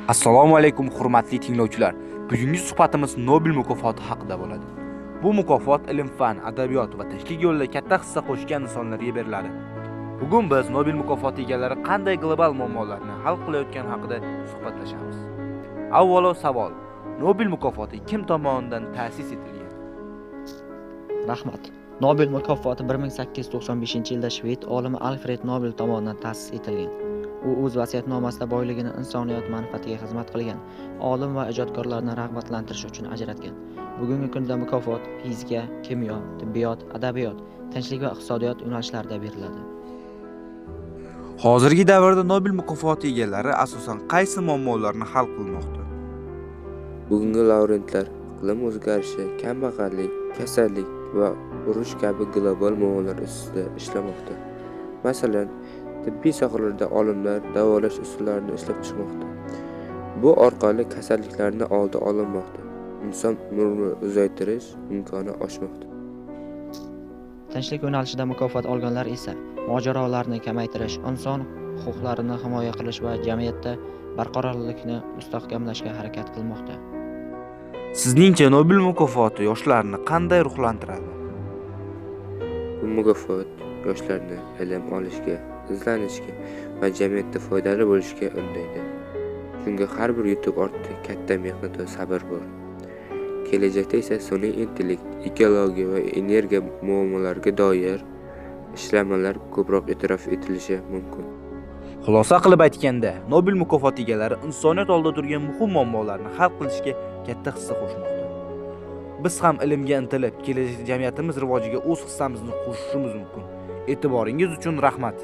Assalomu alaykum, hurmatli tinglovchilar. Bugungi suhbatimiz Nobel mukofoti haqida bo'ladi. Bu mukofot ilm-fan, adabiyot va tinchlik yo'lida katta hissa qo'shgan insonlarga beriladi. Bugun biz Nobel mukofoti egalari qanday global muammolarni hal qilayotgani haqida suhbatlashamiz. Avvalo savol: Nobel mukofoti kim tomonidan ta'sis etilgan? Rahmat. Nobel mukofoti 1895-yilda shved olimi Alfred Nobel tomonidan ta'sis etilgan. U o'z vasiyatnomasida boyligini insoniyat manfaatiga xizmat qilgan olim va ijodkorlarni rag'batlantirish uchun ajratgan. Bugungi kunda mukofot fizika, kimyo, tibbiyot, adabiyot, tinchlik va iqtisodiyot yo'nalishlarida beriladi. Hozirgi davrda Nobel mukofoti egalari asosan qaysi muammolarni hal qilmoqda? Bugungi laureatlar iqlim o'zgarishi, kambag'allik, kasallik va urush kabi global muammolar ustida ishlamoqda. Masalan, tibbiy sohalarda olimlar davolash usullarini ishlab chiqmoqda. Bu orqali kasalliklarni oldi olinmoqda, inson umrini uzaytirish imkoni oshmoqda. Tinchlik yo'nalishida mukofot olganlar esa mojarolarni kamaytirish, inson huquqlarini himoya qilish va jamiyatda barqarorlikni mustahkamlashga harakat qilmoqda. Sizningcha Nobel mukofoti yoshlarni qanday ruhlantiradi? Bu mukofot yoshlarni ilm olishga, izlanishga va jamiyatda foydali bo'lishga undaydi. Chunki har bir yutuq ortida katta mehnat va sabr bor. Kelajakda esa sun'iy intellekt, ekologiya va energiya muammolariga doir ishlanmalar ko'proq e'tirof etilishi mumkin. Xulosa qilib aytganda, Nobel mukofoti egalari insoniyat oldida turgan muhim muammolarni hal qilishga katta hissa qo'shmoqda. Biz ham ilmga intilib, kelajakda jamiyatimiz rivojiga o'z hissamizni qo'shishimiz mumkin. E'tiboringiz uchun rahmat.